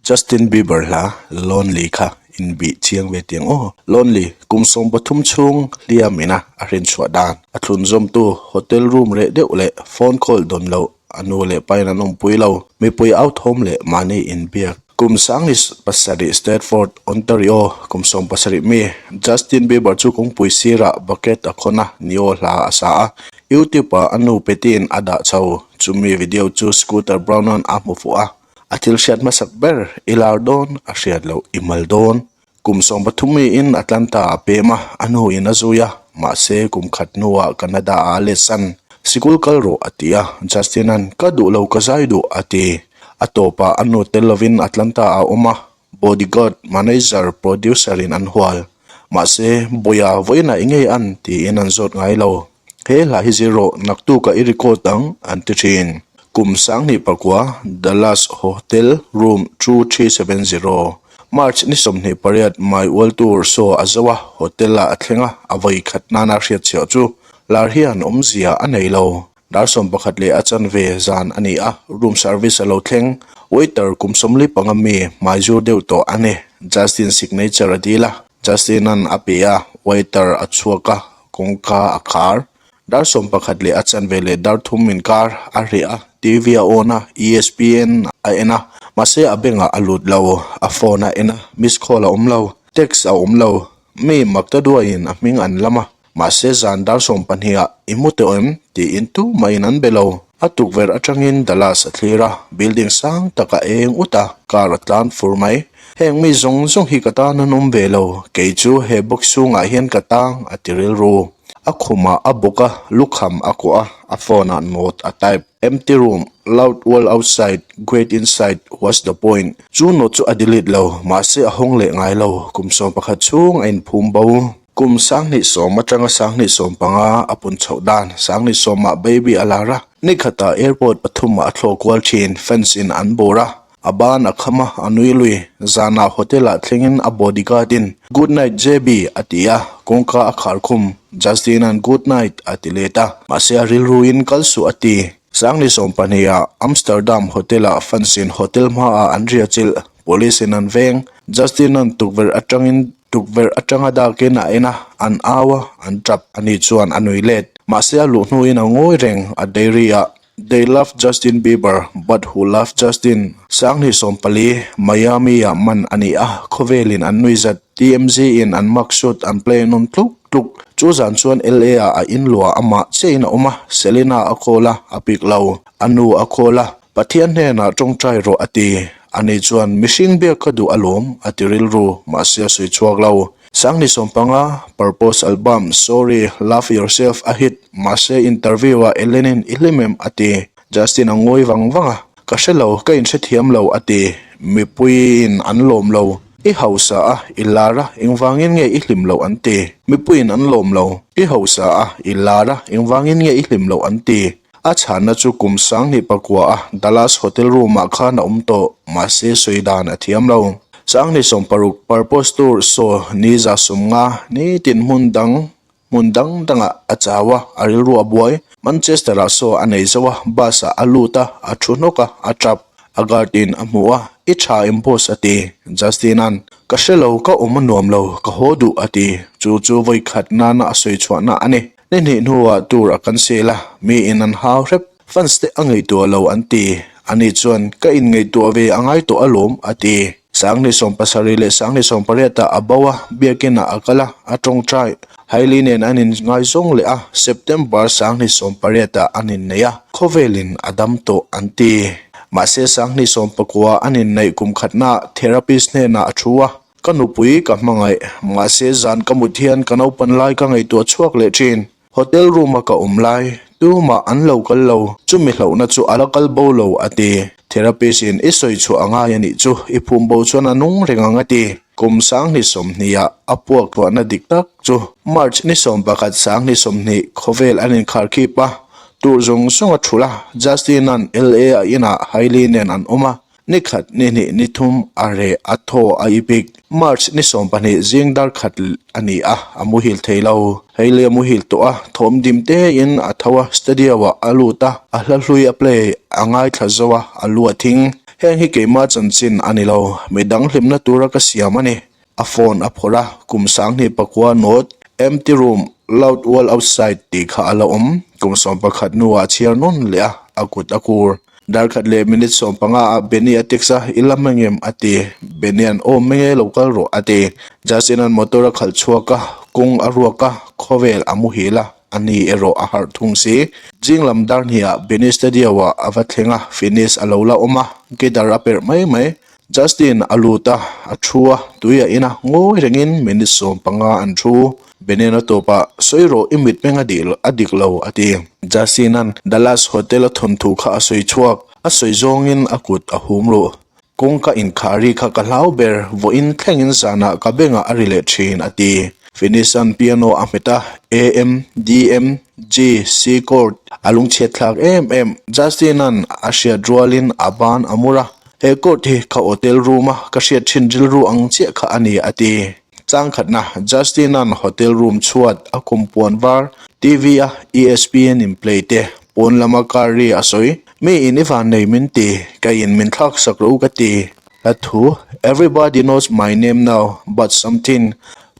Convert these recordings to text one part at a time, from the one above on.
Justin Bieber hla Lonely kha inbih chiang ve tiang aw. Lonely, kum 13 chhung hliam ina a hrinchhuah dan, a thlunzawmtu hotel room reh deuh leh phone call dawn loh, a nu leh pain an awmpui lo, mipui au thawm leh mahni inbiak. Kum 27 Stratford, Ontario, kum 17 mi, Justin Bieber chu kawngpui sirah bucket a khawn a, Neo hla a sa a, YouTube-ah a nu Patty-in a dah chho. Chumi video chu Scooter Braun-a'n a hmu fuh a. A thil hriat hmasak ber i lar dawn, a hriat loh i mal dawn. Kum 13 miin Atlanta a pem a, a hnuin a zui a, mahse kum khat hnuah Canada ah a let san. Sikul kal rawh a ti a, Justin-a'n ka duh lo ka zai duh a ti. A tawpah a nu tel lovin Atlanta ah a awm a, bodyguard, manager, producer in an hual. Mahse, Bawia vawiinah i ngei an tiin an zawt ngai lo. He hla hi zir rawh, naktukah i record ang, an ti thin. Kum 2009, Dallas Hotel, Room 2370. March ni 28 Mai ual tur show a zo a, hotel ah a thleng a, a vawi khat nana hriat chhiah chu lar hian awmzia a nei lo. Dar 11 leh a chanve zan a ni a, room service a lo thleng. Waiter kum 45 mi hmai zur deuh tawh a ni. Justin signature a dil a, Justin-a'n a pe a, waiter a chhuak a, kawngka a khar. Dar 11 leh a chanve leh dar 3 inkar a reh a, TV a on a, ESPN a en a, mahse a bengah a lut lo. A phone a en a, miss call a awm lo, text a awm lo. Mi mak ta duaiin a hming an lam a, Mahse zan dar 12 ah i hmu tawh em? tiin tumahin an be lo. A tukverh atangin Dallas a thlir a, building sang tak a eng ut a, car a tlan fur mai. Heng mi zawng zawng hi ka tan an awm ve lo, kei chu he box chhungah hian ka tang a ti rilru. A khumah a bawk a, lukham a kuah a, a phone ah note a type. Empty room, loud world outside, great inside, what's the point? Chu note chu a delete lo, mahse a hawng leh ngai lo, kum 11 chhung a inphum bo. Kum 2010 atanga 2015 a pun chhoh dan, 2010 ah baby a lar a, ni khatah airport pathum ah a thlawh kual thin, fans in an bawr a, a ban a kham a, a nui lui, zanah hotel ah thlengin a bodyguard in Good night JB a ti a, kawngka a khar khum, Justin an good night a ti let a, mahse a rilru in kal suh a ti. 2020 ah Amsterdam hotel ah fans in hotel hmaah an riah chilh, police in an veng, Justin an tukverh atangin Tukverh atanga dakin a en a, an au a, an tap a nih chuan a nui let. Mahse a luh hnuin a ngawi reng a diary ah, They love Justin Bieber, but who love Justin? 2014, Miami ah man a ni a, khawvelin an nui zat, TMZ in an mug shot an play nawn tluk tluk. Chu zan chuan LA ah a inluah amah chiahin a awm a, Selena a call a, a pick lo. A nu a call a, Pathian hnenah tawngtai rawh a ti. Ani chuan, Mihring biak ka duh alawm, a ti rilru, mahse a sawi chhuak lo. 2015, Purpose album Sorry, Love Yourself a hit, mahse interview ah Ellen-in i hlim em? a ti. Justin a ngawi vang vang a, Ka hre lo, ka inhrethiam lo, a ti. Mipuiin an lawm lo. I hausa a, i lar a, engvangin nge i hlim loh an ti. Mipuiin an lawm lo. I hausa a, i lar a, engvangin nge i hlim loh an ti. A chhanna chu kum 2009 a Dallas hotel room ah khan a awm tawh, mahse sawi dan a thiam lo. 2016 Purpose Tour saw ni 50 nitin hmun dang hmun dang dangah a chau a, a rilru a buai. Manchester ah saw a nei zo a, bus ah a lut a, a thu hnawk a, a tap. A guard in a hmu a, I tha em boss a ti. Justin an, Ka hre lo, ka awm a nuam lo, ka haw duh a ti. Chu chu vawi khat nana a sawi chhuahna a ni. Ni hnih hnuah tour a cancel a, mi in an hau hrep. Fans te a ngaihtuah lo an ti. Ani chuan, Ka inngaihtuah ve a ngai tawh alawm, a ti. 2017 leh 2018 ah a bo a, biakin ah a kal a, a tawngtai. Hailey nen an inngaizawng leh a, September 2018 ah an innei a, khawvelin a dam tawh an ti. Mahse 2019 an inneih kum khatnaah therapist hnenah a thu a, Ka nupui ka hmangaih, mahse zan ka mut hian ka naupan lai ka ngaihtuah chhuak leh thin. Hotel room a ka awm lai, tumah an lo kal lo, chumi hlauhna chu a la kal bo lo a ti. Therapist in i sawi chhuah a ngai a nih chu, i phum bo chuan a nung reng ang a ti. Kum 2020 ah a puak tluahna dik tak chu March ni 11 2020 khawvel an inkhar khip a, tur zawng zawng a thulh a, Justin-a'n LA a inah Hailey nen an awm a, Ni khat, ni hnih, ni thum, a reh, a thaw, a ipik. March ni 20 zing dar khat a ni a, a muhil thei lo. Hailey a muhil tawh a, thawm dim tein a tho a, studio ah a lut a, a hla hlui a play, a ngaithla zo a, a lu a thing. Heng hi keimah chanchin a ni lo, midang hlimna tura ka siam a ni. A phone a phawrh a, kum 2009 note, Empty room, loud wall outside tih kha a la awm. Kum 11 hnuah a chhiar nawn leh a, a kut a kur. Dar khat leh minute 15 ah Benny a text a, I la hmang em? a ti. Benny-a'n, Aw hmang e, lo kal rawh a ti. Justin-a'n motor a khalh chhuak a, kawng a ruak a, khawvel a muhil a. A ni erawh a harh thung si. Zing lam dar hniah Benny studio ah a va thleng a, Finish a lo la awm a, guitar a perh mai mai. Justin a lut a, a thu a, tui a in a, ngawi rengin minute 15 an thu. Benny-a'n a tawp a, Sawi rawh, i mitmeng a dih a dik lo, a ti. Justin-a'n Dallas Hotel a thawnthu kha a sawi chhuak, a sawi zawngin a kut a hum ruh. Kawngka inkhah ri kha ka hlau ber, vawiin thlengin zanah ka bengah a ri leh thin, a ti. Finish-a'n piano a hmet a, A M, D M, G, C chord a lungchhiat thlak em em. Justin-a'n a hriat rualin a ban a mur a, He chord hi ka hotel room-a ka hriat thin rilru ang chiah kha a ni, a ti. Changkhatna, Justin-a'n hotel room chhuat a khum puan var, TV-a ESPN in play te, pawn lama car ri a sawi. Mi in i van nei min ti, ka in min thlak sak rawh u ka ti. Hla thu, Everybody knows my name now, but something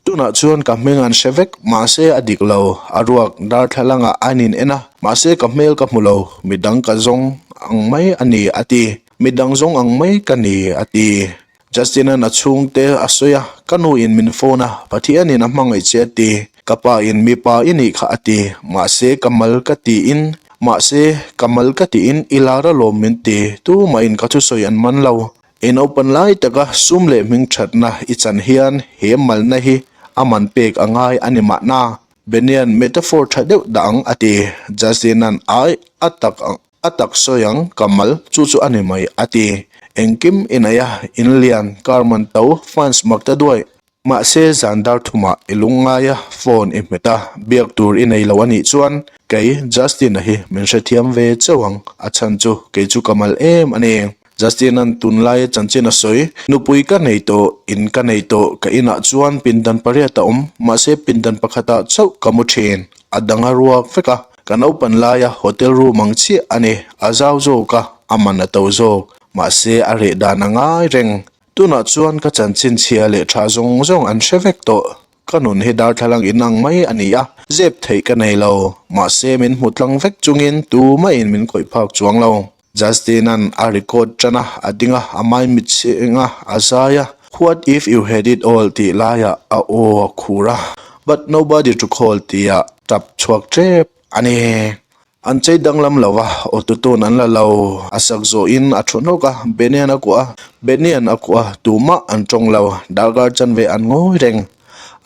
Tunah chuan ka hming an hre vek, mahse a dik lo. A ruak darthlalang ah an in en a, mahse ka hmel ka hmu lo, midang ka zawng ang mai a ni a ti. Midang zawng ang mai ka ni a ti. Justin-a'n a chhungte a sawi a, Ka nu in min phone a, Pathian in a hmangaih che a ti, ka pa in mipa i nih kha a ti, mahse ka mal ka tiin, mahse ka mal ka tiin i lar alawm min ti, tumah in ka thusawi an man lo. I naupan lai taka sum leh hming thatna i chan hian he malna hi a man pek a ngai a ni mahna. Benian metaphor tha deuh dah ang a ti. Justin-a'n ai a tak ang. A tak sawi ang, ka mal, chu chu a ni mai, a ti. Engkim i nei a, in lian, car man to, fans mak ta duai. Mahse, zan dar thumah i lung ngai a, phone i hmet a, biak tur i nei lo a nih chuan, kei, Justin-a hi min hrethiam ve chauh ang, a chhan chu kei chu ka mal em a ni. Justin-a'n tunlaia chanchin a sawi, Nupui ka nei tawh, in ka nei tawh, ka inah chuan pindan pariat a awm, mahse pindan pakhatah chauh ka mu thin, a dang a ruak vek a, Ka naupan laia hotel room ang chiah a ni, a zau zawk a, a man a to zawk. Mahse a reh dan a ngai reng. Tunah chuan ka chanchin chhia leh tha zawng zawng an hre vek tawh. Ka nun hi darthlalang in ang mai a ni a, zep theih ka nei lo. Mahse min hmu tlang vek chungin tumahin min khawih phak chuang lo. Justin-a'n a record tan a, a ding a, a maimit chhing a, a zai a. What if you had it all tih laiah a aw a khur a, But nobody to call tihah tap chhuak tep a ni. An chei danglam lo va, autotune an la lo. A sak zawhin a thu hnawk a, Benny-a'n a kuah a, Benny-a'n a kuah a, tumah an tawng lo. Darkar chanve an ngawi reng.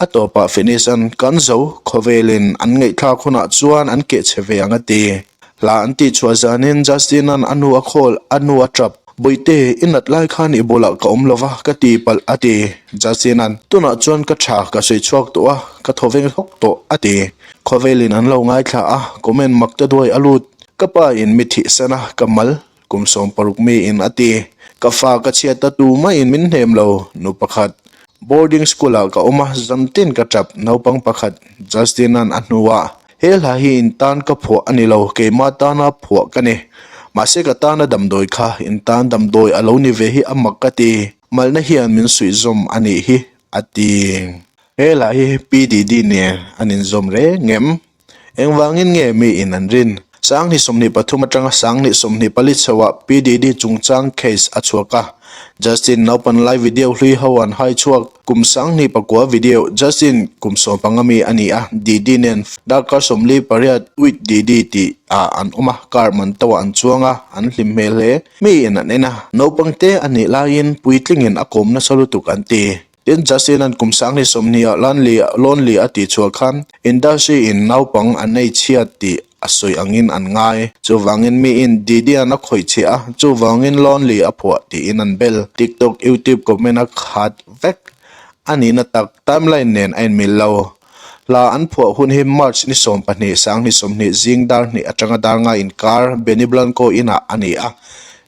A tawpah Finish-a'n kan zo, khawvelin an ngaihthlak hunah chuan an keh chhe ve ang a ti. Hla an tih chhuah zanin Justin-a'n a nu a call, a nu a tap. Bawihte, i nat lai khan i bulah ka awm lova, ka ti palh, a ti. Justin-a'n, Tunah chuan ka tha, ka sawi chhuak tawh a, ka thaw veng hlawk tawh, a ti. Khawvelin an lo ngaithla a, comment mak ta duai a lut. Ka pa in mi thihsan a, ka mal, kum 60 mi in a ti. Ka fa ka chhiat ta tu maiin min hnem lo, nu pakhat. Boarding school ah ka awm a, zamtin ka tap, naupang pakhat, Justin-a'n a hnuah. He hla hi in tan ka phuah a ni lo, keimah tana phuah ka ni. Mahse ka tana damdawi kha in tan damdawi a lo ni ve hi a mak ka ti. Malna hian min suih zawm a nih hi, a ti. He hla hi Pi Didi nen an inzawm reng em? Engvangin nge mi in an rin? 2023 atanga 2024 chhoah Pi Didi chungchang case a chhuak a. Justin naupan lai video hlui ho an hai chhuak. Kum 2009 video Justin kum 15 mi a ni a, Didi nen darkar 48 with Didi tih ah an awm a, car man to ah an chuang a, an hlim hmel hle. Mi in an en a, naupang te a nih laiin puitlingin a kawm nasa lutuk an ti. Tin, Justin an kum 2020 ah Lonely Lonely a tih chhuah khan industry in naupang an ei chhiat tih a sawi angin an ngai. Chuvangin miin Didi-a'n a khawih chhiah a, chuvangin Lonely a phuah tiin an bel. TikTok, YouTube comment a khat vek a nihna tak timeline nen a inmil lo. Hla an phuah hun hi March ni 12, 2020 zing dar hnih atanga dar nga inkar Benny Blanco inah a ni a.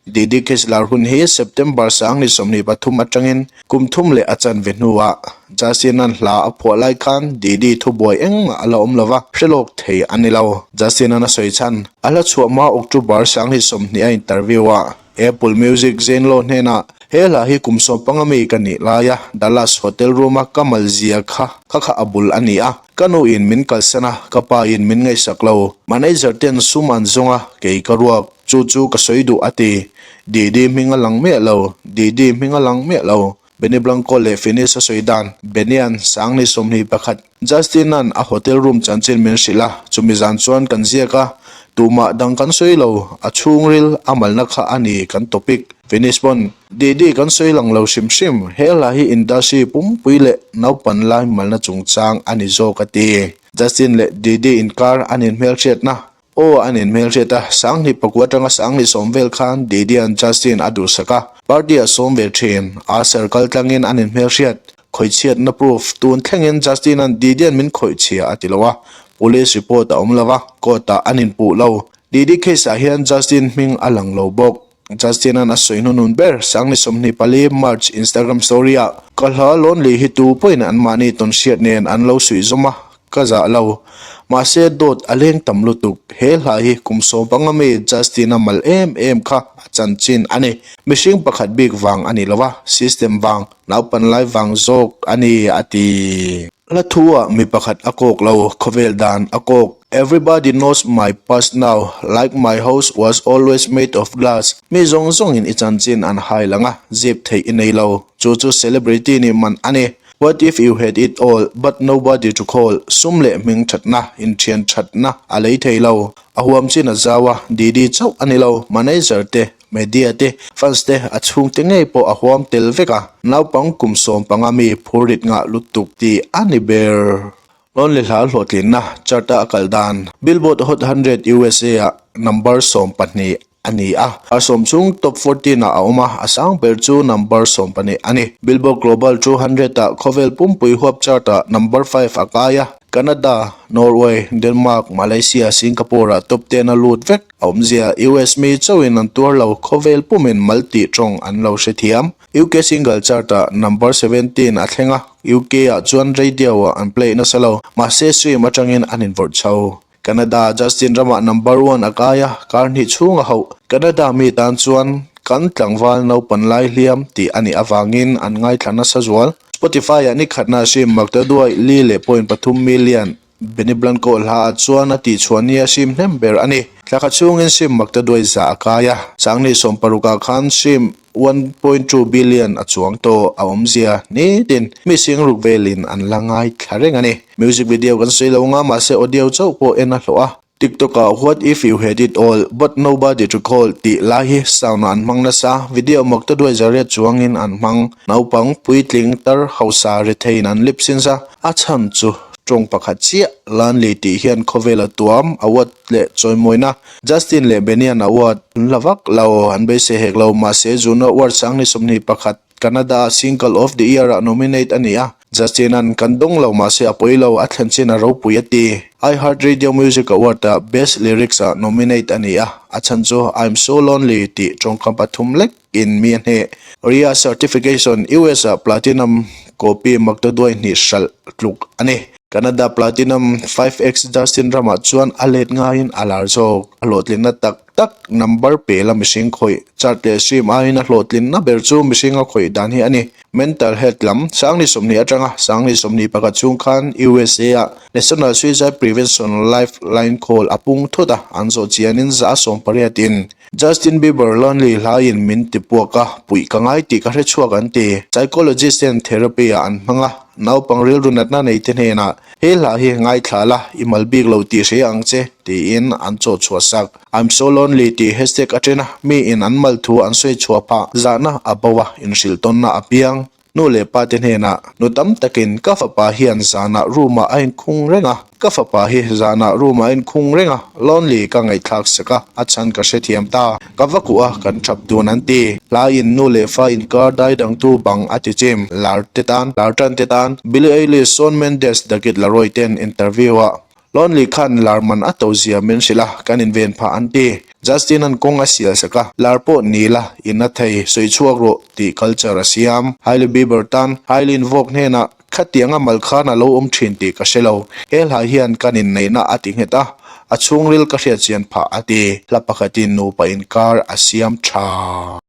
Didi case lar hun hi September 2023 atangin kum thum leh a chanve hnuah Justin-a'n hla a phuah lai khan Didi thubuai engmah a la awm lova, hrelawk thei a ni lo. Justin-a'n a sawi chhan, a hla chhuah hma October 20 a interview ah Apple Music Zane Lowe hnenah, He hla hi kum 15 mi ka nih laia Dallas hotel room-a ka mal zia kha kha kha a bul a ni a. Ka nuin min kalsan a, ka pain min ngaihsak lo. Manager ten sum an zawng a, kei ka ruak. Chu chu ka sawi duh a ti. Didi hming a lang miah lo, Didi hming a lang miah lo. Benny Blanco leh Finis a sawi dan, Benny-a'n 2021, Justin-a'n a hotel room chanchin min hrilh a, chumi zan chuan kan ziak a, tumah dang kan sawi lo, a chhungril a malna kha a ni kan topic. Finis pawn, Didi kan sawi lang lo hrim hrim, he hla hi industry pumpui leh naupan lai malna chungchang a ni zawk a ti. Justin leh Didi inkar an inhmelhriatna Aw, an inhmelhriat a, 2009 atanga 2010 vel khan Didi-a'n Justin a duhsak a, party a sawm ve thin. Usher kal tlangin an inhmelhriat. Khawihchhiatna proof tun thlengin Justin-a'n Didi-a'n min khawihchhia a ti lo a, police report a awm lo a, court-ah an inpuh lo. Didi case-ah hian Justin hming a lang lo bawk. Justin-a'n a sawi hnunun ber 2024 March Instagram story-ah, Ka hla Lonely hi tu pawhin anmahni tawnhriat nen an lo suih zawm a, ka zah lo. Mahse dawt a leng tam lutuk. He hla hi kum 15 mi Justin-a mal em em kha a chanchin a ni. Mihring pakhat bik vang a ni lo a, system vang, naupan lai vang zawk a ni, a ti. Hla thu-ah mi pakhat a kawk lo, khawvel dan a kawk. Everybody knows my past now, like my house was always made of glass. Mi zawng zawngin i chanchin an hai lang a, zip theih i nei lo. Chu chu celebrity nih man a ni. What if you had it all, but nobody to call? Sum leh hming thatna, inthian thatna a lei thei lo. A huam chin a zau a, Didi chauh a ni lo, manager te, Media te, fans te, a chhungte ngei pawh a huam tel vek a, naupang kum 15 mi phurrit ngah lutuk tih a ni ber. Lonely hla hlawhtlinna chart-a a kal dan Billboard Hot 100 USA ah number 12 a ni a, a sawm chung top 14 ah a awm a, a sang ber chu number 12 a ni. Billboard Global 200 ah khawvel pumpui huap chart-ah number 5 a kai a, Canada, Norway, Denmark, Malaysia, Singapore ah top 10 a lut vek. A awmzia, US mi chauhin an tuar lo, khawvel pumin mal tih tawng an lo hrethiam. UK single chart ah number 17 a thleng a, UK ah chuan radio ah an play nasa lo, mahse stream atangin an invawrh chho. Canada Justin ramah number one a kai a, kar hnih chhung a hauh. Canada mi tan chuan kan tlangval naupan lai hliam tih a nih avangin an ngaithla nasa zual. Spotify ah nikhatna stream maktaduai li leh point pathum million Benny Blanco hla ah chuan a tihchhuah nia sim hnem ber a ni. Thla khat chhungin sim maktaduai za a kai a, 2016 ah khan sim 1.2 billion a chuang tawh a awmzia nitin mi singruk velin an la ngaithla reng a ni. Music video kan sawi lo nga mahse audio chauh pawh en a hlawh a. TikTok ah What if you had it all but nobody to call tih lai hi sound ah an hmang nasa, video maktaduai zariat chuangin an hmang. Naupang puitling tar hausa retheiin an lip sync a, A chhan chu tawng pakhat chiah Lanley tih hian khawvela tuam award leh chawimawina Justin leh Benny-a'n award an la vak lo, an beisei hek lo. Mahse, Juno Award 2021 Canada Single of the Year-ah nominate a ni a, Justin-a'n kan dawng lo mahse a pawi lo, a thlen chin a ropui a ti. iHeartRadio Music Award-ah Best Lyrics-ah nominate a ni a, a chhan chu I'm So Lonely tih tawngkam pathum lek in mi a hneh. Ria Certification, US ah Platinum copy maktaduai hnih hralh tluk a ni. Canada Platinum 5X Justin ramah chuan a let ngaiin a lar zawk. A hlawhtlinna tak tak number pela mihring khawih chart leh stream aiin a hlawhtlinna ber chu mihring a khawih dan hi a ni. Mental health lam 2020 atanga 2021 chhung khan USA ah National Suicide Prevention Lifeline call a pung thut a, an zawh chianin 80% in Justin Bieber Lonely hlaiin min ti puak a, puih ka ngai tih ka hre chhuak an ti. Psychologist ten therapy ah an hmang a, naupang rilru natna nei te hnenah he hla hi ngaithla la, i mal bik lo tih hria ang che tiin an chawh chhuah sak. I'm so lonely tih hashtag a ṭen a, mi in an mal thu an sawi chhuah phah, zahna a bo a, inhrilh tawnna a piang. Nu leh pa te hnenah, Nu tam takin ka fapa hian zanah room-ah a inkhung reng a, ka fapa hi zanah room-ah a inkhung reng a, lonely ka ngaihthlak sak a, a chhan ka hrethiam ta. Ka va kuh a, kan thap dun an ti. Hlaiin nu leh fa inkar dai dangtu bang a ti chim. Lar te tan, lar tan te tan, Billie Eilish, Shawn Mendes, The Kid Laroi ten interview-ah Lonely khan lar man a to zia min hrilh a, kan inven phah an ti. Justin-a'n kawng a sial sak a, lar pawh ni la, i na thei, sawi chhuak rawh tih culture a siam. Hailey Bieber tan Hailey-in vawk hnenah Khatianga mal khan a lo awm thin tih ka hre lo. He hla hian kan inneihna a ti nghet a, a chhungril ka hriatchian phah a ti. Hla pakhatin nupa inkar a siam tha.